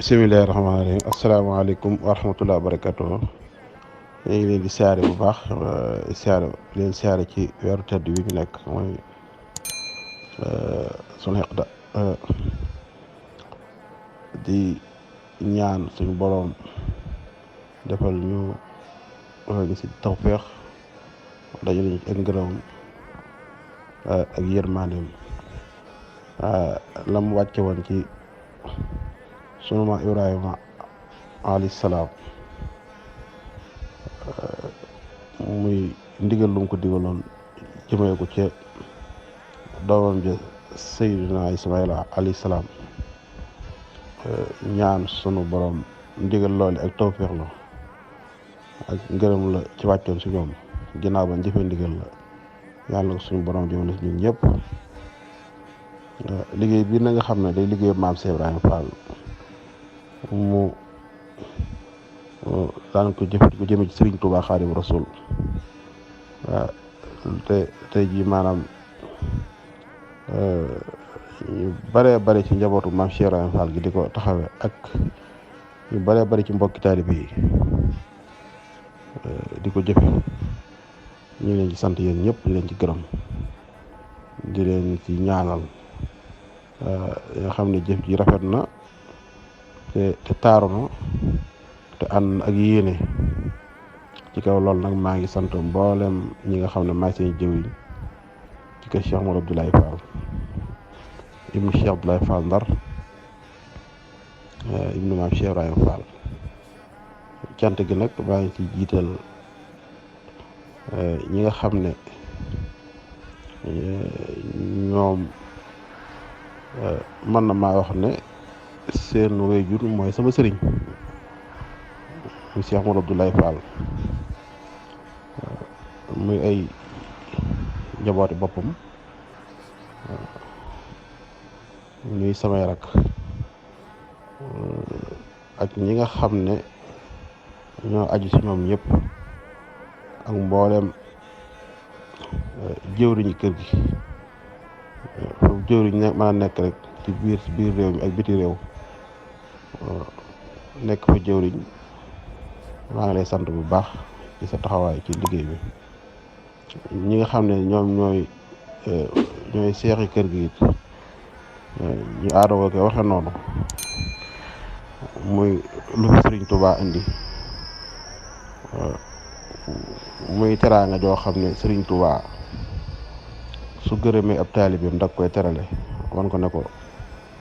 bismillaahi rahmaani rahiim asalaamaaleykum wa rahmatulah wa barakatuh ñu ngi leen di siyaare bu baax siyaare ci weeru tedd wi ñu nekk mooy sunu xeqda di ñaan suñu boroom defal ñu si tawféex dajale ñu ak ngërëm ak yërmandeem la mu wàcce woon ci sunu maam Ibrahima alayhi salaam muy ndigal lu mu ko digaloon jëmee ko ca doomam ja Seydina Ismaila alayhi salaam ñaan sunu borom ndigal loole ak tawféex la ak ngërëm la ci wàccoon si ñoom ginnaaw ba jëfee ndigal la yàlla ko suñu borom jëmale si ñun ñëpp liggéey bi na nga xam ne day liggéey maam Cheikh Ibrahima Fall mu daan ko jëfandikoo jëmee ci Serigne Touba Xaadim Rasul waaw te tey jii maanaam ñu bëree bëri ci njabootu maam Cheikh Ibrahima Fall gi di ko taxawee ak ñu bëree bëri ci mbokki taalibe yi di ko jëfe ñu ngi leen ci sant yéen ñëpp di leen ci gërëm di leen ci ñaanal nga xam ne jëf ji rafet na te taaru na te ànd ak yéene ci kaw loolu nag maa ngi sant mboolem ñi nga xam ne maa seen jëwiñ ci kër Cheikh Modou Abdoulaye Fall ibnu Cheikh Abdoulaye Fall Ndar ibnu maam Cheikh Ibrahima Fall cant gi nag maa ngi ci jiital ñi nga xam ne ñoom mën na maa wax ne seen waajur mooy sama sëriñ muy Cheikh Modou Abdoulaye Fall muy ay njabooti boppam ñuy samay rak ak ñi nga xam ne ñoo aju si ñoom ñëpp ak mboolem jëwriñu kër gi foofu jëwriñ ne mën a nekk rek ci biir réew mi ak biti réew nekk fa jëwriñ maa ngi lay sant bu baax ci sa taxawaay ci liggéey bi ñi nga xam ne ñoom ñooy seexi kër gi it ñu aadoo ko waxe noonu muy lu fi Sëriñ Tuubaa indi muy teraanga joo xam ne Sëriñ Tuubaa su gërëmee ab taalibeem ndag koy terale wan ko ne ko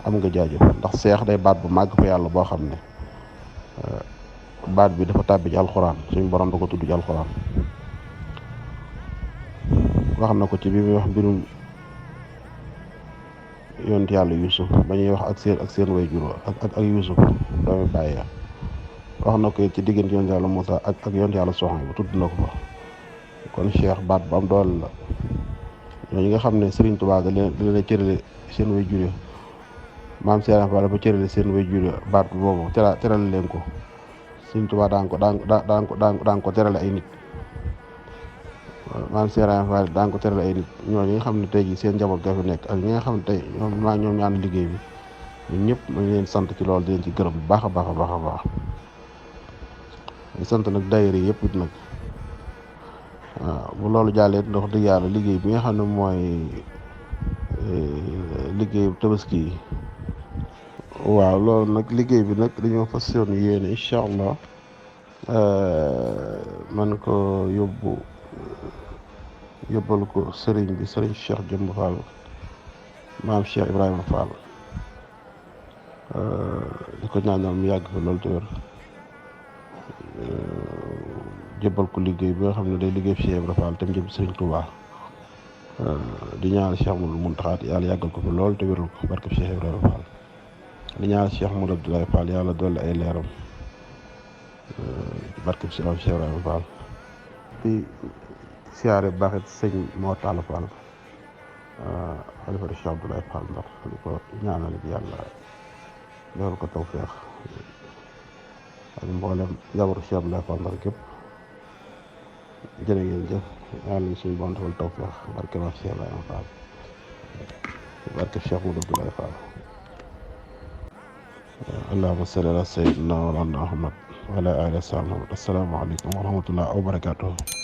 am nga jaajëf ndax seex day baat bu màgg fa yàlla boo xam ne baat bi dafa tàbbi ci alxuraan suñu borom da ko tudd ci alxuraan wax na ko ci bi muy wax mbirum yonent yàlla Yuusuf ba ñuy wax ak seen way jur ak Yuusuf doomi bàyyi wax na ko ci diggante yonent yàlla Muusaa ak yonent yàlla Soxna bu tudd na ko fa kon cheikh baat bu am doole la ñooñu nga xam ne Serigne Touba da leen cërale seen way jur maam Cheikh Ibrahima Fall dafa cërale seen way jur baat boobu terale leen ko Serigne Touba daan ko terale ay nit maam Cheikh Ibrahima Fall daan ko terale ay nit ñooñu nga xam ne tey jii seen njaboot ga fi nekk ak ñi nga xam ne tey ñoom ñaan liggéey bi ñun ñëpp ñu leen sant ci loolu di leen ci gërëm bu baax a baax a baax a baax di sant nag daayira yëpp it nag waaw bu loolu jàllee ndox dëgg yàlla liggéey bi nga xam ne mooy liggéey tabaski yi waaw loolu nag liggéey bi nag dañoo fas yéene incha allah man ko yóbbal ko sëriñ bi sëriñ Cheikh Jëmb Fall maam Cheikh Ibrahima Fall di ko ñaanal mu yàgg fa loolu te wér jëbbal ko liggéey bi nga xam ne day liggéey Cheikh Ibrahima Fall tam jëm Sëriñ Touba di ñaanal Cheikh Modou Mountakha yàlla yàggal ko fi lool te wéral ko barke Cheikh Ibrahima Fall di ñaanal Cheikh Modou Abdoulaye Fall yàlla dolli ay leeram barke Cheikh Ibrahima Fall di siyaare bu baax it sëñ Mor Talla Fall xalifa Cheikh Abdoulaye Fall ndax di ko ñaanal yàlla defal ko tawfeex ak mboolem njabootu Cheikh Abdoulaye Fall Ndar képp jërë ngeen jëf yàlla suñu bon defal tawfeex barke maam Cheikh Ibrahima Fall barke Cheikh Modou Abdoulaye Fall allahumma salli ala sayyidina wa mawlana Muhammad wa ala alihi wa sahbihi Muhammad. Assalaamu aleykum wa rahmatullah wa barakatuh.